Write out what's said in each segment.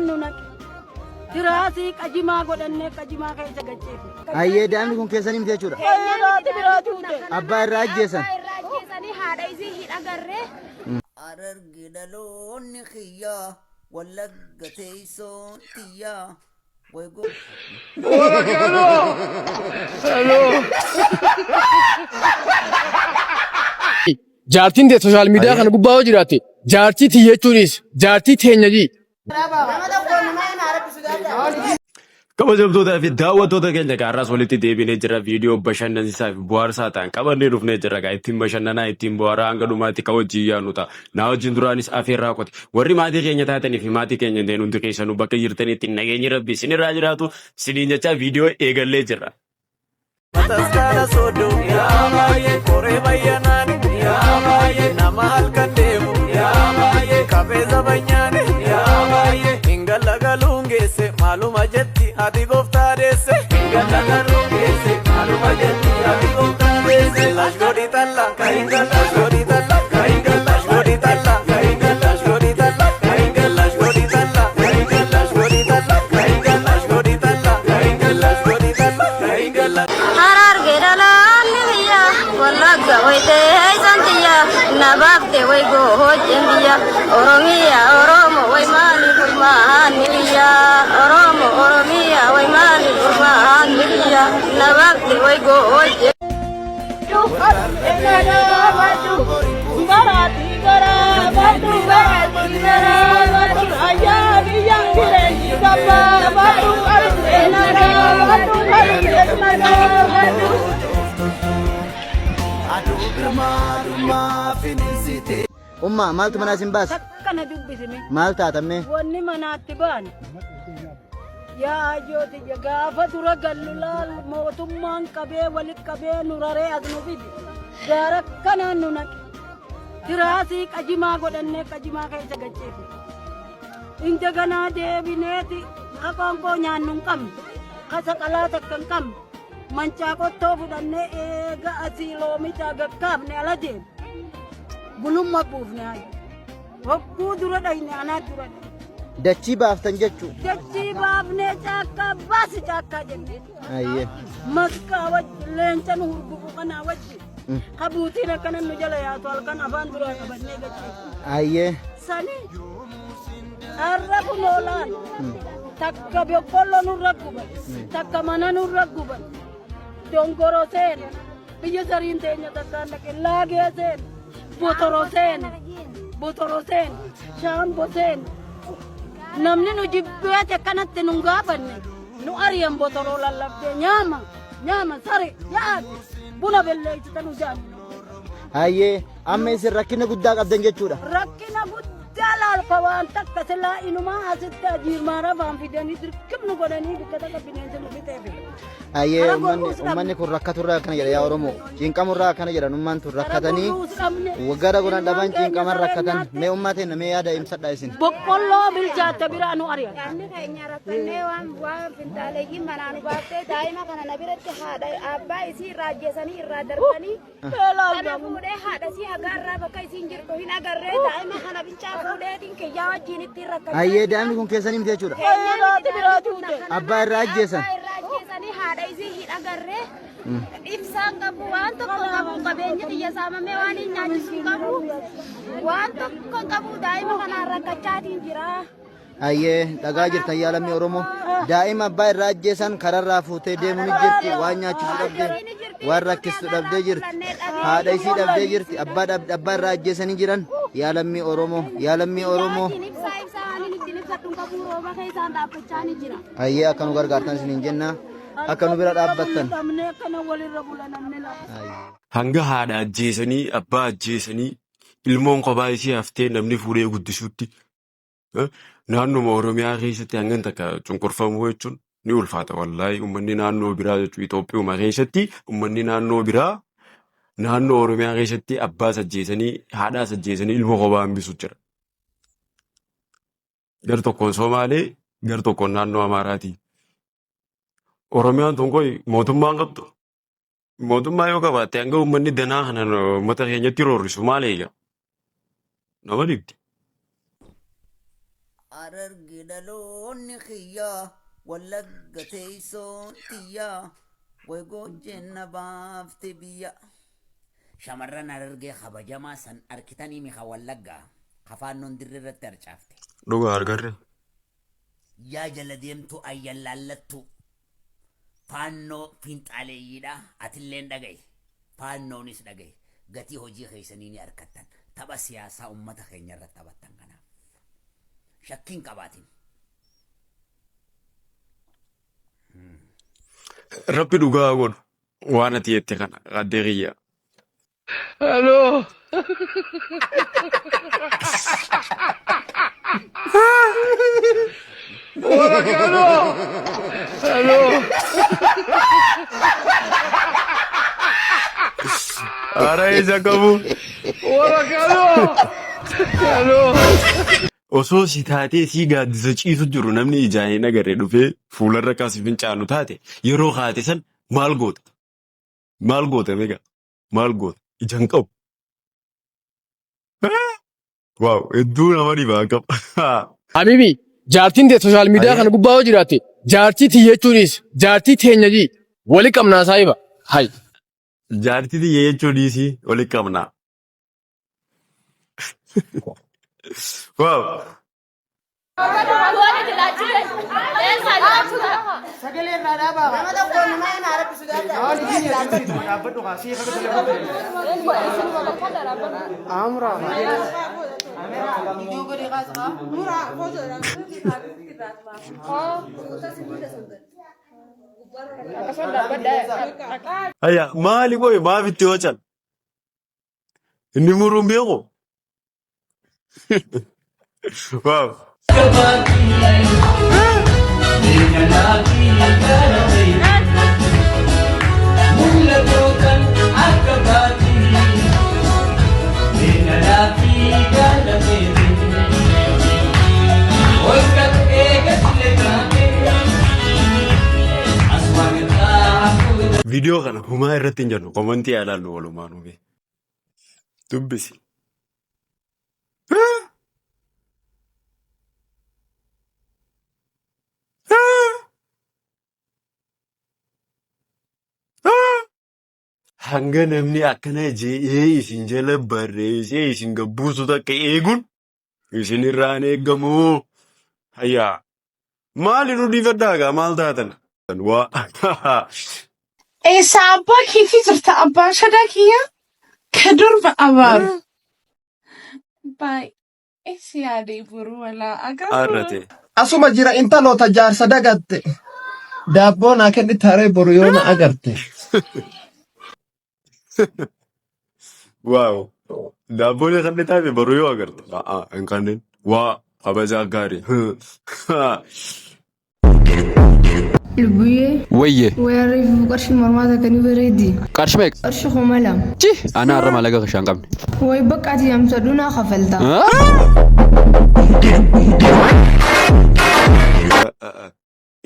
kanaan nu naqe. Tiraasii qajimaa godhannee qajimaa keessa gacheefne. Hayyee daa'imni kun keessanii miti jechuudha. Haati biraa duute. Abbaa irraa ajjeesan. Abbaa irraa ajjeesanii haadha isii hin agarree. Hararge dhaloonni kiyyaa Wallagga teessoon tiyyaa way go. Jaartiin tee sooshaal miidiyaa kana gubbaa yoo jiraatte jaartii tiyya jechuunis jaartii teenya jii. Kabajamtootaa fi daawwattoota keenya gaarraas walitti deebinee jira viidiyoo bashannansiisaa fi bohaarsaa ta'an qabannee dhufnee jira gaa ittiin bashannanaa ittiin bohaaraa hanga dhumaatti kan wajjin yaadnu ta'a. Naa wajjin duraanis afeerraa qote. Warri maatii keenya taatanii fi maatii keenya hin ta'in hundi keessanuu bakka jirtanitti nageenyi rabbi isinirraa jiraatu isiniin jechaa viidiyoo eegallee jirra. Bataskaana sooddoo yaa baay'ee koree bayyanaan yaa baay'ee nama halkan deemu yaa baay'ee kafee zabanyaan yaa baay'ee hin gallagaluun geesse maaluma jetti haati gooftaa deesse hin gallagaluun geesse maaluma jetti haati gooftaa deesse lash godhi talla kan lash godhi talla kan lash godhi talla kan lash godhi talla kan lash godhi talla kan lash godhi talla kan lash godhi talla kan lash godhi talla kan lash Hararge dhaloonni biyya Wallagga wayitee heeysan tiyya na baafte way goohojjeen biyya Oromiya Oromo way maali gurmaanni biyya Oromo Oromiya way maali gurmaanni biyya na baafte way goohojjeen. Ummaa maaltu manaa isin baase? Akkana dubbisime. Maal taatammee? Wanni manaatti baane. Yaa ayyooti gaafa dura gallu laal mootummaan qabee walitti qabee nu raree as nu fide. Gaara kanaan nu naqe. Tiraasii qajimaa godhannee qajimaa keessa gacheefne. Indaganaa deebineeti ka qoonqoo nyaannu hin qabne. Ka saqalaa takka hin qabne. Mancaa qottoo fudhannee eega asii loomichaa gaggaafne ala deemne. Gulumma buufne hayi. Hogguu dura dhayne anaa dura dhayne. Dachii baaftan jechuu. Dachii baafnee caakkaa baasi caakkaa jennee. Ayyee. Masqaa wajji leenca nu hurgufu kanaa wajji. Kabuutiin akkana nu jala yaatu halkan afaan duraa qabannee gachiifne. Ayyee. Sani har'a kun oolaan takka boqqolloo nurra guban takka mana nurra guban dongoro seene biyya sariin teenya takkaan dhaqe laagee seene botoro seene botoro seene shaambo seene namni nu jibbeete akkanatti nu hin gaafanne nu ariyan botoroo lallabdee nyaama nyaama sare yaa'aati buna belleessita nu jaanne. Hayyee amma isin rakkina guddaa qabdan jechuudha. Rakkina guddaa laalfa waan takka silaa inumaa asitti ajiirmaa rafaan fidanii dirqimnu godhanii bikka takka bineensi nu fixee fide. Hayyee Karaa uummanni gorruus dhabne. uummanni kun rakkaturraa akkana jedha yaa Oromoo. Cinqamurraa akkana jedhan ummaan tun rakkatanii Karaa gorruus dhabne. gara godhan Ilmaan dhaban keenya cinqaman sareen rakkatan. nyaatte. Mee ummaa teenna mee yaada ibsadhaa isin. Boqqolloo bilchaatte biraa nu ari'an. Namni keenya rakkannee waan waan finxaaleeyyiin manaa nu baaftee daa'ima kana na biratti haadha abbaa isii irraa ajjeesanii irraa darbanii kana fuudhee haadha isii haga irraa bakka isiin jirtu hin agarree daa'ima kana bichaa fuudheetiin kiyyaa wajjin ittiin rakkachaa Hayyee daa'imni kun keessanii miti jechuudha. Abbaa irraa ajjeesan. Abbaa irraa ajjeesanii haadha isii hin agarree ibsaan qabu waan tokko qabu qabeenyi kiyya saamamee waan hin nyaachisu hin qabu waan tokko hin qabu daa'ima kanaan rakkachaatiin jira. Hayyee dhagaa jirtan yaa lammii Oromoo. Daa'ima abbaa irraa ajjeesan kararraa fuutee deemu ni jirti. Waan nyaachisu dhabdee, waan rakkistu dhabdee jirti. Haadha isii dhabdee jirti. Abbaa dhab- abbaa irraa ajjeesanii jiran yaa lammii Oromoo, yaa lammii Oromoo. Ittiin ibsaa ibsaa waan inni ittiin ibsadhu hin qabu rooba keessaan dhaabbachaa ni jira. Hayyee akka nu gargaartan isiniin jenna. Akka nu bira dhaabbattan. Dhabnee akkana walirra bula namni lafa. Hayyee. Hanga haadha ajjeesanii, abbaa ajjeesanii, ilmoon kophaa isii haftee namni fuudhee guddisutti Naannuma Oromiyaa keessatti hangan takka cunqurfamuu jechuun ni ulfaata wallaahi uummanni naannoo biraa jechuun Itoophiyuma keessatti uummanni naannoo biraa naannoo Oromiyaa keessatti abbaas ajjeesanii haadhaas ajjeesanii ilma kophaa hambisu jira. Gar tokkoon Somaalee gar tokkoon naannoo Amaaraati. Oromiyaan tun koyi mootummaan qabdu. Mootummaa yoo qabaatte hanga uummanni danaa kana uummata keenyatti roorrisu maal eega? Nama dhibdi. Hararge dhaloonni kiyya Wallagga teessoon tiyya way goojjeen na baafte biyya. Shamarran Harargee kabajamaa san arkitanii mi ka Wallaggaa ka faannoon dirree irratti harcaafte. Dhugaa argarre. Yaa jala deemtuu ayyan laallattuu Faannoo fiinxaaleeyyiidha atilleen dhaga'i Faannoonis dhaga'i gatii hojii keessanii ni arkattan tapha siyaasaa ummata keenya irratti taphattan kanaaf shakkii hin qabaatin. Rabbi dhugaa haa godhu waan ati jette kana addee kiyya. Hello. Hello. Hello. Ara isa qabu. Hello. Hello. Osoo si taatee sii gaaddisa ciisu jiru namni ijaan hin agarre dhufee fuularra kaasi fincaanu taate yeroo kaate san maal goota? Maal goota meeqa? Maal goota? Ija hin qabu. Waaw hedduu nama dhiba akkam. Habibi jaartiin tee sooshaal miidiyaa kana gubbaa yoo jiraatte jaartii tiyya jechuunis jaartii teenya jii wali qabnaa saahiba. Hay. Jaartii tiyya jechuu dhiisii wali qabnaa. Waaw. Hayya maali qoy maaf itti wacan? Inni muruun beeku? Waaw. Viidiyoo kana humaa irratti hin jennu komantii haa ilaallu walumaanuu bee. Dubbisi. Hanga namni akkana je'ee isin jala barreessee isin gabbuusu takka eeguun isin irraan eegamu. Hayyaa. Maali nu dhiifadhaa gaa maal taatan? Waa. Eessa abbaa keetii jirta abbaan shadaa kiyya ka durba abaaru. Baay'ee si yaadee boru walaa agarru. Arrate. Asuma jira intaloota jaarsa dagatte. Daabboo naa kennitti haree boru yoo na agarte. Waaw. Daabboon kan taate baruu yoo agarte. A'aa hin kanneen. Waa kabajaa gaarii. Lubbuyyee. Wayye. Weerarri fi qarshii mormaa takka ni bareeddi. Qarshii meeqa? Qarshii 2000. Ci anaa irra maallaqa kashaa hin qabne. Way bakka ati yamsadhu naa kafalta.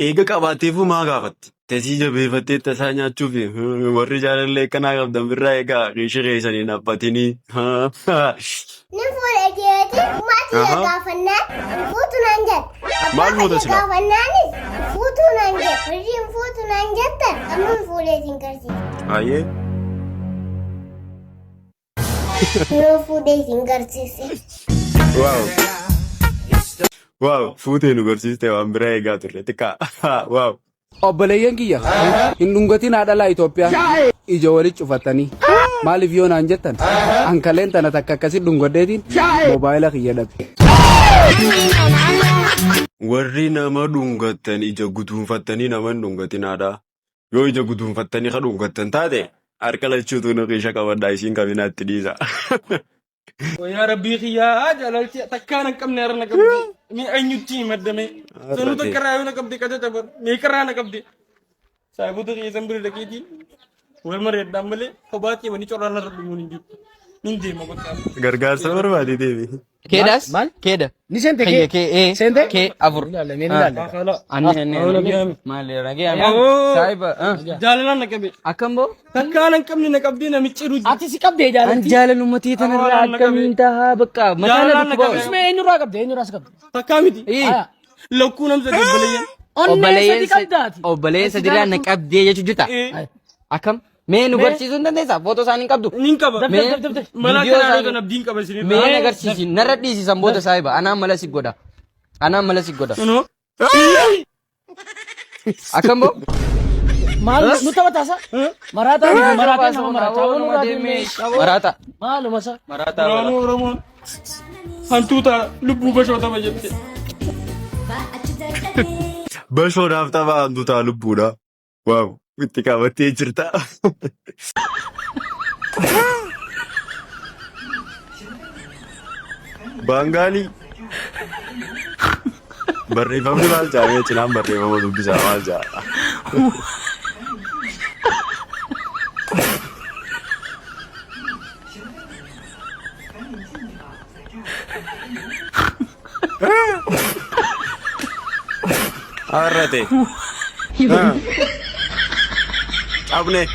Eega qabaatteefuu maa gaafatti? Tasii jabeeffattee tasaa nyaachuuf warri jaalallee akkanaa qabdan birraa eegaa kiishii keessan hin haphatinii. Nin fuudha jeeti maatii Aha. gaafannaan hin fuutu naan jette. Abbaa Maal fuuta kiyya silaa? gaafannaanis hin fuutu naan jette. Warri hin fuutu naan jettan amma hin fuudhee isin garsiisa. Ayyee. Yoo fuudhee isin garsiise. Waaw. Waaw fuutee nu garsiiste waan biraa eegaa turre xiqqaa. Waaw. Obboleeyyan kiyya hin dhungatin haadhalaa Itoophiyaa ija wali cufatanii maaliif yoo naan jettan ankaleen tana takka akkasi dhungadheetiin moobaayila kiyya dhabe. Warri nama dhungattan ija guduunfattanii nama hin dhungatinaadha. Yoo ija guduunfattanii ka dhungattan taate harka lachuutu na keesha qabadhaa isiin kabinaa itti dhiisa. Yaa rabbii kiyyaa jaalalti takkaa na qabne har'a na qabdi. Mee eenyutti himadda mee? Sanuu takka irraa yoo na qabde qacaca bar. Meeqa irraa na qabde? Saayiboota kiyya san bira dhaqeetii wal mareedhaan malee kophaa kee wani corraan narra dhumuun hin jiru. Nin deema bakka. Gargaarsa barbaade deemi. Keedhaas? Maal? Keedha. Ni seente Kiyya kee? kee ee. Seente? Kee afur. Ilaalla mee ni ilaalla. Anni anni anni. Maali ragee anni. Saayiba. Jaalalaan na qabe. Akkam boo? Takkaan hin qabne na qabdee namichi ruji. Ati si qabdee An jaalalti. jaalalummatii tanarraa akkamiin tahaa bakka mataa na Jaalalaan na dhukkuba. qabe. Ismee eenyurraa qabde eenyurraa si qabde? Takkaa miti. Lakkuu namsa obboleeyyan. Onnee sadi qabdaati. Obboleeyyan sadiirraa na qabdee jechuu jirta. Akkam? Mee nu barsiisuu hin dandeessaa? Footoo isaanii hin qabdu? Nin qaba. Mee Mala viidiyoo kanaa isaanii- dhootan abdiin qaba isin. Mee na agarsiisi. Narra dhiisisan booda saahiba. Anaan mala si godha. Anaan mala si godha. Akkam boo? Maal nu taphataasa? Maraataa miti maraataa nama maraataa. Nama deemee Maraata. Maaluma isa? Duraanuu Oromoon hantuuta lubbuu bashoo tapha jette. Bashoodhaaf tapha hantuutaa lubbuudha. Waaw itti qabattee jirta. Baangaalii. Barreeffamni maal ja'a? Cinaan barreeffama dubbisaa maal ja'a? Arrate. Cabne.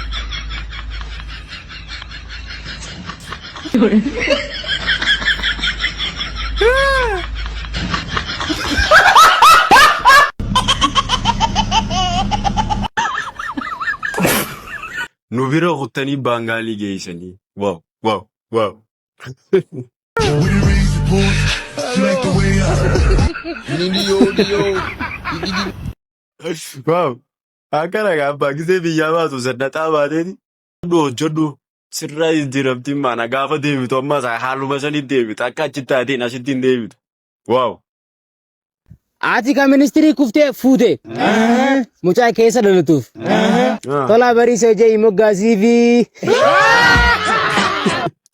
Nu bira kuttanii baangaalii geessanii. Waaw waaw waaw. Waaw. Akkana gaafa gisee biyyaa baatu saddaxaa baateeti. Hojjedhu sirraa jijjiiramtiin maana gaafa deebitu ammas haaluma sanitti deebita akka achitti taateen asitti hin deebitu. Waaw. Ati kan ministirii kuftee fuute. Mucaa keessa dhalatuuf. Tolaa bariisoo jee moggaasiifi.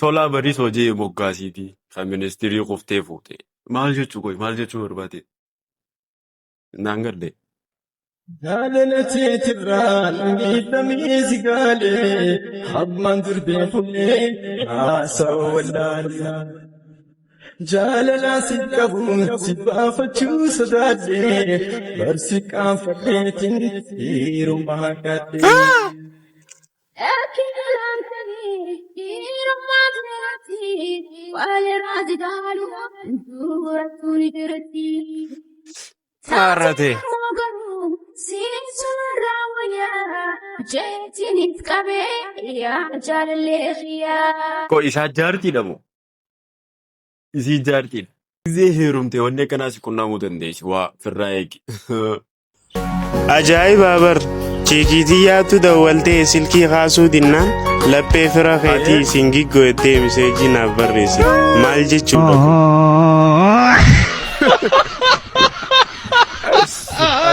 Tolaa bariisoo jee moggaasiifi kan ministirii kuftee fuute. Maal jechuu koy maal jechuu barbaade? Naan galle. Jaalala teetirraan miidhamee si gaalee hammaan turte fuullee haasawa wallaalee. Jaalala si qabu si baafachuu sodaadhee barsi qaanfadheetiin dhiirummaa gadhee. Arrate. Ko isaa jaartiidha moo? Isii jaartiidha. Gisee heerumte wanni akkanaa si qunnamuu dandeessi. Waa firraa eegi. Ajaa'iba bar! Chiikii tiyyaatu dawwaltee silkii kaasuu dinnaan laphee fira keetii isin giggoo jettee miseejii naaf barreessite. Maal jechuudha kun?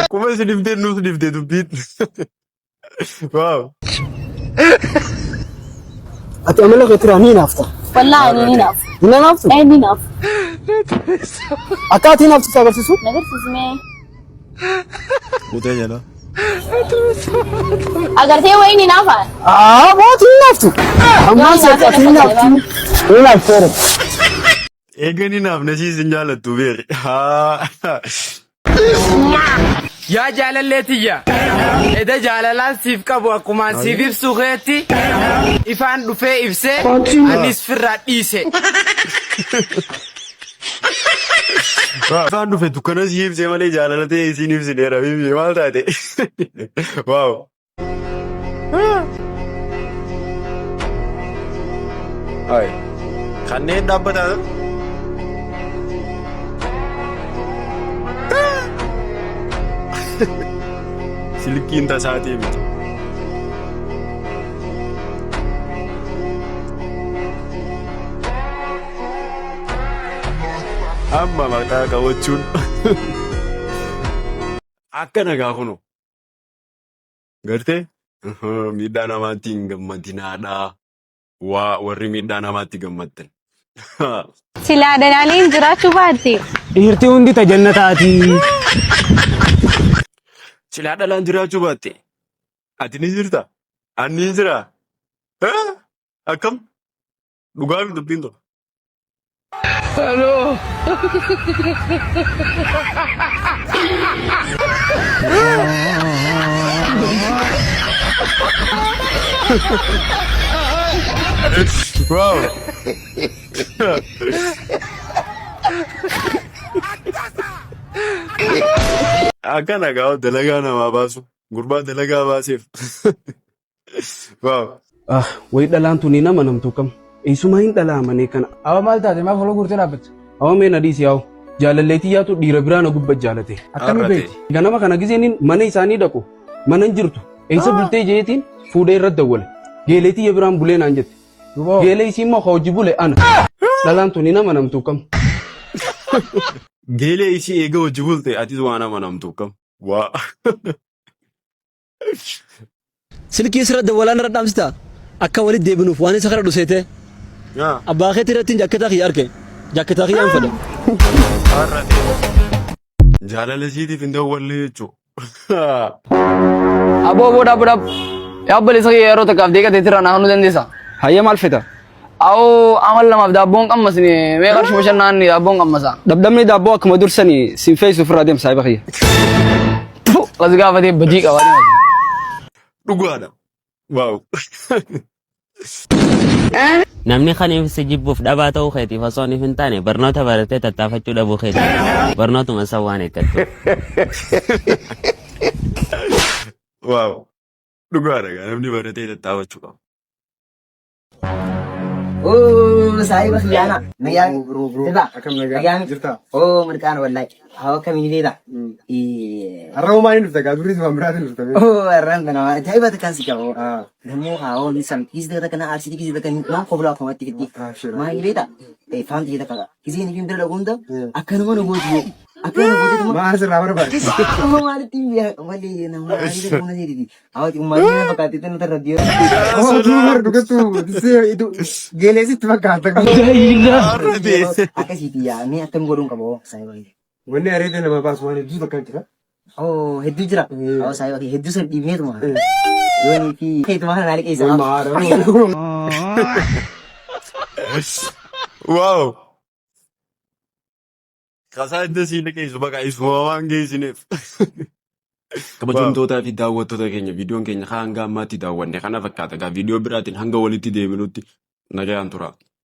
Akkuma isin dhibdee nuus dhibde dubbiin. Waaw. Ati amala kee turaa ni hinaafta. Wallaahi ani ni hinaafu. Hin hinaaftu? Ee ni hinaafu. Akka ati hinaaftu si agarsiisu? Na agarsiisi mee. Kutee jala. Agartee wayii ni hinaafa. Aa mooti hin hinaaftu. Ammaan si ati hin hinaaftu. Hin hinaaftu. Eegani naaf nasiis hin jaalattu beeki. Haa. Yaa jaalallee tiyya, eda jaalalaan siif qabu akkumaan siif ibsuu keetti ifaan dhufee ibsee anis firraa dhiise. Ifaan dhufe dukkana si ibsee malee jaalala ta'e isiin ibsineera. Maal taate? Waaw. Ay. Kanneen dhaabbatan. Silkiin tasaatii miti. Amma maqaa qabachuun akka nagaa kunoo. Gartee miidhaa namaatti hin gammadinaadha. Waa warri miidhaa namaatti gammaddan. Silaa dalaaliin jiraachuu baatte. Dhiirti hundi ta jannataati. Silaa dhalaan jiraachuu baatte. Ati ni jirta? Ani ni jira? Akkam? Dhugaa miti dubbiin tun. Hello. Wow. Akkana gaa dalagaa namaa baasu. Gurbaa dalagaa baaseef. Waaw. Ah, wayi dhalaan tuni nama namtu kam. Eessumaa hin dhalaa manee kana. Awa maal taate maaf holoo guurtee dhaabbatte? Awa mee na dhiisi yaa'u. Jaalallee tiyyaatu dhiira biraa na gubba jaalate. Akkami beekti? Ganama kana gizeenin mana isaanii dhaqu. Mana hin jirtu. Eessa bultee jeetiin fuudhee irra dawwale. Geelee tiyya biraan bulee naan jette. Geelee isii immoo ka hojii bule ana. Dhalaan tuni nama namtu kam. Geelee isii eega hojii bulte atis waan amanamtu kam. Waa. Silkii sirra dawwalaan irra dhaamsita akka walitti deebinuuf waan isa kadhadhu seetee. Abbaa keetii irratti jakketaa kiyya arke jakketaa kiyyaan fedha. Jaalala isiitiif hin dawwalle jechuudha. Aboo aboo dhaabbu dhaabbu. Yaa obboleessa kiyya yeroo takkaaf deeqa teetirraa naa hannuu dandeessa. Hayya maal feta? Awoo amal lamaaf daabboon qammasne mee qarshuma shan naanni daabboon qammasa. Dhabdhamni daabboo akkuma dursani sin feesu ofirraa deem saahiba kiyya. As gaafatee badii qaba. Dhugaadha. Waaw. Namni kaniif si jibbuuf dhabaa ta'uu keetiif osoo hin taane barnoota baratee tattaafachuu dhabuu keetiif barnootuma san waan eeggattu. Waaw. Dhugaadha gaa namni baratee tattaafachuu qaba. Oo saahiba kiyyaana. Nagaa jirta? Nagaa jirta? Oo mirqaan wallahi. Hawa kamii beekta? Har'a homaa hin dhufte gaa durii waan biraatiin dhufte. Oo har'aan tana waan ajaa'iba takkaan si qaba. Namuu haa oo san kiisii takka na arsii kiisii takka waan koblaa akkamatti fitti. Maal beekta? Faamti takka kiisii ni bira dhaquun akkanuma nu gooti. Akkana gooteetuma. Maal sirraa barbaade? Amma maalitti hin beeku malee nama maalitti buna seetiti. Hawati uummatni na fakkaatti itti nuti irratti yeroo. Oduu bar dhugattu geeleesitti fakkaata. Akkasiiti yaa mee akkam godhuun qabu saayiba. Wanni areeda nama baasu waan hedduu takka jira. Oo hedduu jira. Awwa saayiba hedduu san dhiibneetuma. Yoonii fi keetuma kana naali keessa. Waaw. Kasaa iddoo siin geessu bakka isuma waan geessineef. Kabajamtootaa fi daawwattoota keenya viidiyoon keenya hanga ammaatti daawwanne kana fakkaata. Egaa viidiyoo biraatiin hanga walitti deebinutti nagayaan tura.